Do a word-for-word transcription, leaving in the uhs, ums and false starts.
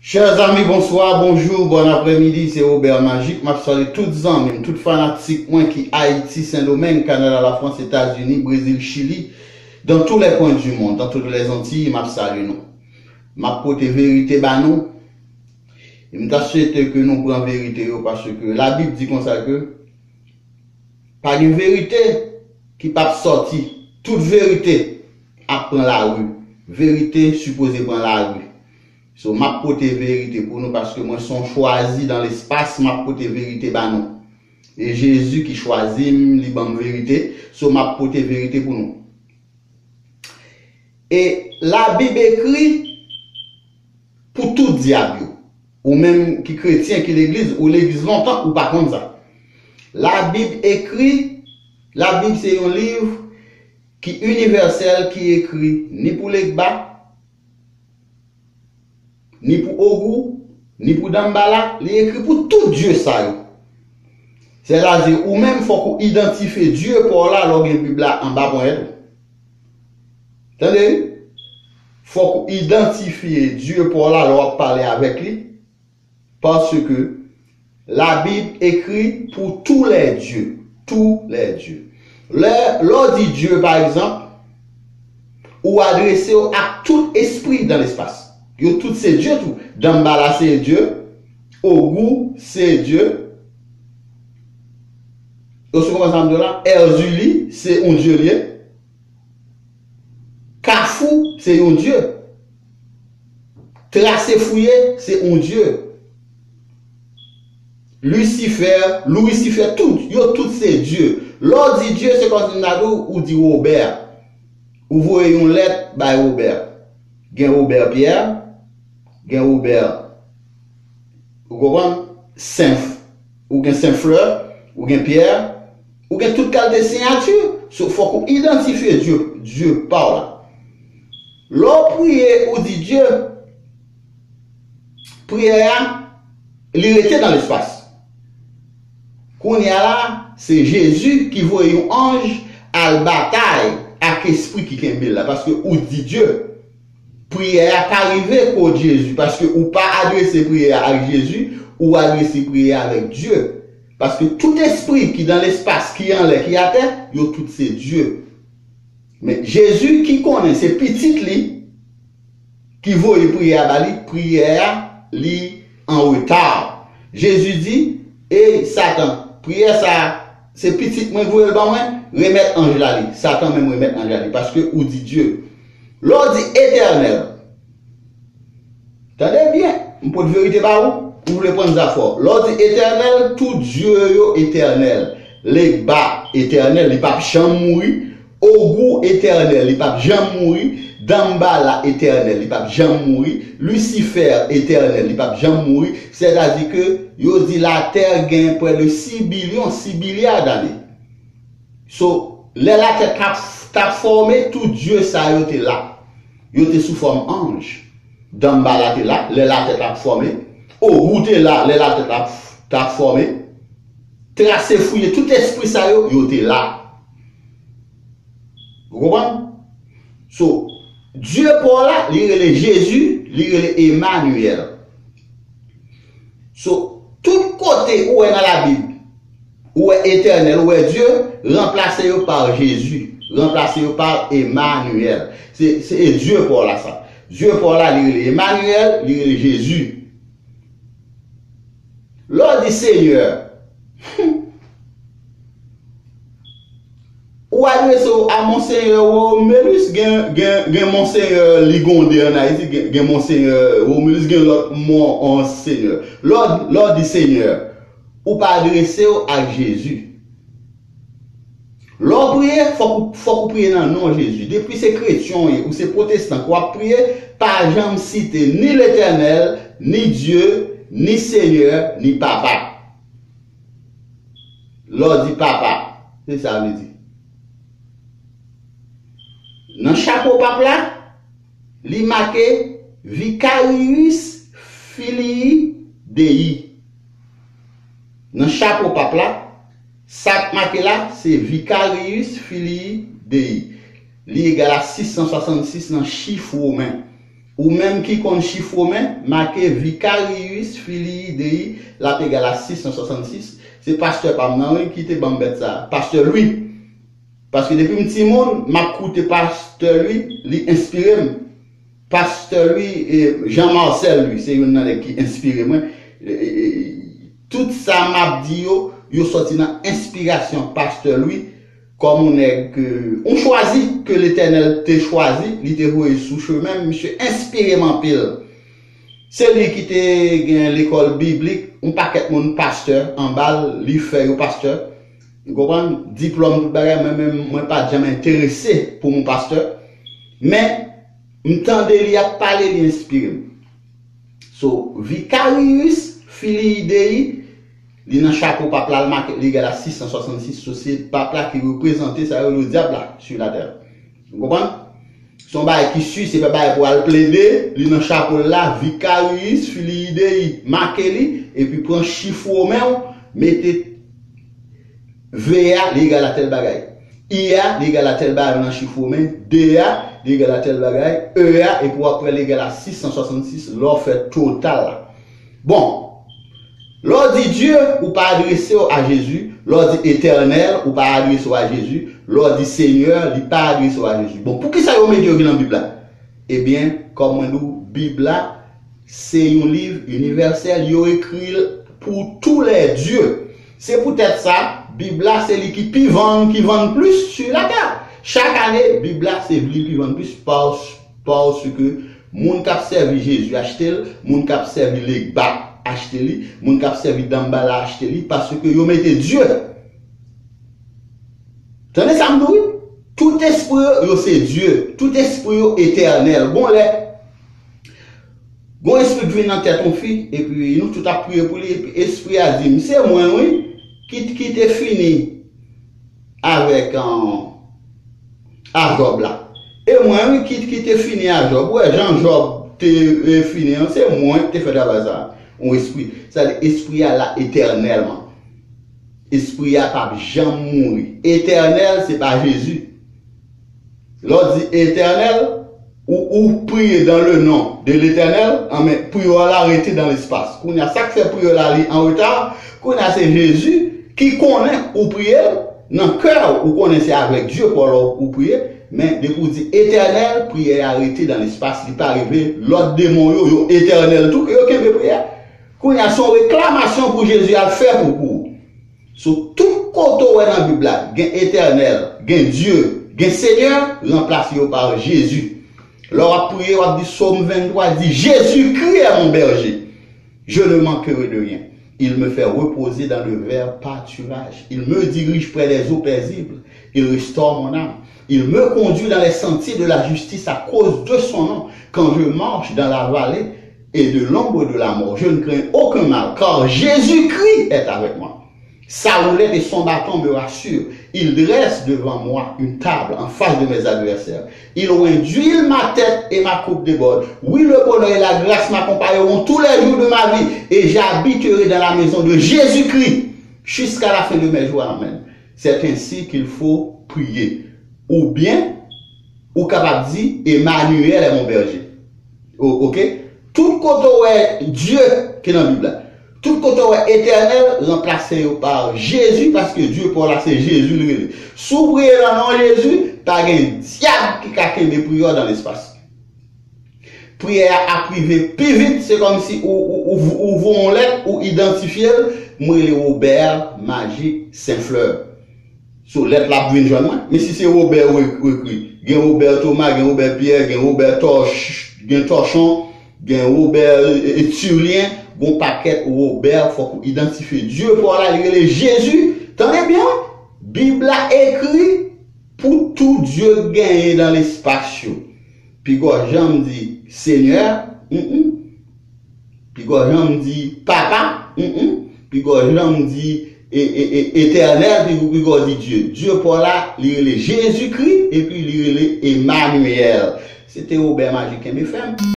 Chers amis, bonsoir, bonjour, bon après-midi, c'est Robert Magic. M ap salye tout zanmi m, tout fanatik mwen ki Ayiti, Sendomeng, Kanada, Lafrans, Etazini, Brezil, Chili, dans tous les coins du monde, dans toutes les Antilles, m ap salye nou. M ap pote verite ba nou. E m ta swete ke nou pran verite yo, paske Labib di konsa ke pa gen verite ki p ap sòti. Tout verite ap pran lari. Verite sipoze pran lari. So, m ap pote verite pou nou paske mwen se yon chwazi dans l'espace, m ap pote verite ba nou. E Jezi ki chwazi m, li ban m verite. So, m ap pote verite pou nou. E Labib ekri pou tout dyab yo. Ou menm ki kretyen, ki legliz, ou legliz lontan, ou pa konn sa. Labib ekri, Labib se yon liv ki inivèsèl, ki ekri ni pou Legba, ni pou Ogou, ni pou Danmbala, li ekri pou tout dye sa yo. Sètadi, ou menm fòk ou idantifye dye pa w la lè w gen Bib la anba ponyèt ou. Tande wi. Fòk ou idantifye dye pa w la lè w ap pale avèk li, paske Labib ekri pou tous les dieux, tous les dieux. Lè, lè w di dye, pa egzanp, ou adrese w ak tout espri dans l'espace. Yo tout se dye tou. Danmbala se dye, Ogou se dye. Ou sou konprann sa m di w la? Èzili se yon dye li ye. Kafou se yon dye. Trase fouye se yon dye. Lisifè, Lisifè, tout, yo tout se dye. Lè w di dye, se kòmsi m ta di w, ou di Wobè. Ou voye yon lèt bay Wobè. Gen Wobè Pyè, gen Wobè, ou konprann? Senf, ou gen Senflè, ou gen Pyè, ou gen tout kalite siyati. So, fòk ou idantifye dye, dye pa w la. Lè w priye, ou di dye, priyè a, li rete dans l'espace. Kounye a la, se Jezi ki voye yon anj al batay ak espri ki kenbe l la, paske ou di dye. Priyè a pa rive kot Jezi, paske ou pa adrese priyè a ak Jezi, ou adrese priyè a avèk dye. Paske tout espri ki dans l'espace, ki anlè, ki atè, yo tout se dye. Men Jezi ki konnen se pitit li ki voye priyè a ba li, priyè a li an reta. Jezi di, ey Satan, priyè sa a, se pitit mwen ki voye l ban mwen, remèt anj la li. Satan menm remèt anj la li, paske ou di dye. Lè w di etènèl, tande byen, m pot verite ba ou, ou vle pran zafè w. Lè w di etènèl, tout dye yo etènèl. Legba etènèl, li p ap janm mouri. Ogou etènèl, li p ap janm mouri. Danmbala etènèl, li p ap janm mouri. Lisifè etènèl, li p ap janm mouri. Sètadi ke yo di latè gen prè de sis bilyon, sis bilya dane. So, lè latè t ap, t ap fòme, tout dye sa yo te la. Yo te sou fòm anj. Danmbala te la, lè latè t ap fòme. Ogou te la, lè latè t ap, t ap fòme. Trase fouye, tout espri sa yo, yo te la. Ou konprann? So, dye pa w la, li rele Jezi, li rele Emanyèl. So, tout kote ou wè nan Labib, ou wè etènèl, ou wè dye, ranplase yo pa Jezi, ranplase yo pa Emanyèl. Se, se dye pa w la sa. Dye pa w la, li rele Emanyèl, li rele Jezi. Lè w di Senyè, ou adrese w a Monsenyè Romulus, gen, gen, gen Monsenyè Ligonde ann Ayiti, gen, gen Monsenyè Romulus, gen lòt Monsenyè. Lè w, lè w di Senyè, ou pa adrese w ak Jezi. Lè w priye, fòk ou, fòk ou priye nan non Jezi. Depi se kretyen w ye, ou se pwotestan, ke w ap priye, pa janm site ni Letènèl, ni Dye, ni Senyè, ni Papa. Lè w di Papa, se sa vle di. Nan chapo pap la, li make Vicarius Filii Dei. Nan chapo pap la, sa k make la, se Vicarius Filii Dei. Li egal a sis san swasannsis nan chif women. Ou menm ki konn chif women, make Vicarius Filii Dei l ap egal a sis san swasannsis. Se pastè pa m nan, wi, ki te ban m bèt sa a. Pastè Louis. Paske depi m timoun, m ap koute pastè Louis, li enspire m. Pastè Louis, e, Jean Marcel Louis, se youn nan nèg ki enspire mwen. E, e, e, tout sa m ap di yo, yo sòti nan enspirasyon pastè Louis. Kòm yon nèg ke, yon chwazi ke Letènèl te chwazi, li te voye sou chemen m, misye enspire m anpil. Se li ki te gen lekòl biblik, yon pakèt moun pastè anba l, li fè yo pastè. Ou konprann? Diplòm, tout bagay, mwen menm, mwen pa t janm enterese pou m yon pastè. Men, m tande li ap pale, li enspire m. So, Vicarius Filii Dei, li nan chapo pap la, l make li egal a sis san swasannsis. So, se pap la ki reprezante sa yo rele dyab la, sou latè. Ou konprann? Se yon bagay ki si, se pa bagay pou al plede, li nan chapo l la, Vicarius Filii Dei, make li, epi pran chif women w, mete V a, li egal a tèl bagay. I a, li egal a tèl bagay nan chif women. D a, li egal a tèl bagay. E a, epi w ap wè li egal a sis san swasannsis lè w fè total la. Bon, lè w di Dye, ou pa adrese w a Jezi. Lè w di Etènèl, ou pa adrese w a Jezi. Lè w di Senyè, li pa adrese w a Jezi. Bon, poukisa yo mete yo vin nan Bib la? Ebyen, kòm mwen di w, Bib la, se yon liv inivèsèl, yo ekri l pour tous les dieux. Se poutèt sa, Bib la, se li ki pi vann, ki vann plis sou latè. Chak ane, Bib la, se li pi vann plis pas-, paske moun k ap sèvi Jezi achte l, moun k ap sèvi Legba achte li, moun k ap sèvi Danmbala achte li, paske yo mete Dye. Tande sa m di w wi. Tout espri yo, yo se Dye. Tout espri yo etènèl. Gon lè, gon espri k vin nan tèt yon fi, epi nou tout ap priye pou li, epi espri a di m, se mwen wi, ki, ki te fini avèk, an, a Jòb la. E mwen wi, ki, ki te fini a Jòb. Ou wè jan Jòb te, e, fini an, se mwen ki te fè travay sa a. Yon espri. Sa vle di espri a la etènèlman. Espri a p ap janm mouri. Etènèl, se pa Jezi. Lè w di etènèl, ou, ou priye dans le nom de l'Éternel, anben, priyè w la rete dans l'espace. Kounye a, sa k fè priyè w la li an reta, kounye a, se Jezi ki konnen ou priye l nan kè w, ou konnen se avèk Dye pa w ou priye, men depi w di etènèl, priyè a rete dans l'espace, li pa rive, lòt demon yo, yo etènèl tou, ke yo kenbe priyè a. Kounye a, se yon reklamasyon pou Jezi al fè pou, pou ou. So, tout kote w wè nan Bib la, gen Etènèl, gen Dye, gen Senyè, ranplase yo pa Jezi. Lè w ap priye, w ap di, Sòm venntwa di, Jésus-Christ est mon berger. Je ne manquerai de rien. Il me fait reposer dans de verts pâturages. Il me dirige près des eaux paisibles. Il restaure mon âme. Il me conduit dans les sentiers de la justice à cause de son nom. Quand je marche dans la vallée et de l'ombre de la mort, je ne crains aucun mal, car Jésus-Christ est avec moi. Sa roulette et son bâton me rassurent. Il dresse devant moi une table en face de mes adversaires. Il oint d'huile ma tête et ma coupe déborde. Oui, le bonheur et la grâce m'accompagneront tous les jours de ma vie, et j'habiterai dans la maison de Jésus-Christ jusqu'à la fin de mes jours. Amen. C'est ainsi qu'il faut prier. Oubyen, ou kapab di, Emmanuel est mon berger. O-, ok? Tout kote w wè Dye ki nan Bib la, tout kote w wè Etènèl, ranplase yo pa Jezi, paske Dye pa w la, se Jezi l rele. Si w priye nan non Jezi, pa gen dyab ki ka kenbe priyè w dans l'espace. Priyè a ap rive pi vit, se kòmsi ou, ou, ou, ou voye yon lèt, ou idantifye l, mwen rele Robert Magic Saint Fleur. So, lèt la ap vin jwenn mwen. Men si se Robert ou ek-, ou ekri, gen Robert Thomas, gen Robert Pierre, gen Robert Torch-, gen Torchon, gen Robert, e, e, Turlien, gon pakèt Robert, fòk ou idantifye Dye pa w la, li rele Jezi. Tande byen, Bib la ekri pou tout Dye k genyen dans l'espace yo. Piga w janm di Senyè, mm, mm. Piga w janm di Papa, mm, mm. Piga w janm di, e, e, e, Etènèl, pi, piga w di Dye. Dye pa w la, li rele Jezikri, epi li rele Emmanuel. Se te Robert Magic kenbe fèm.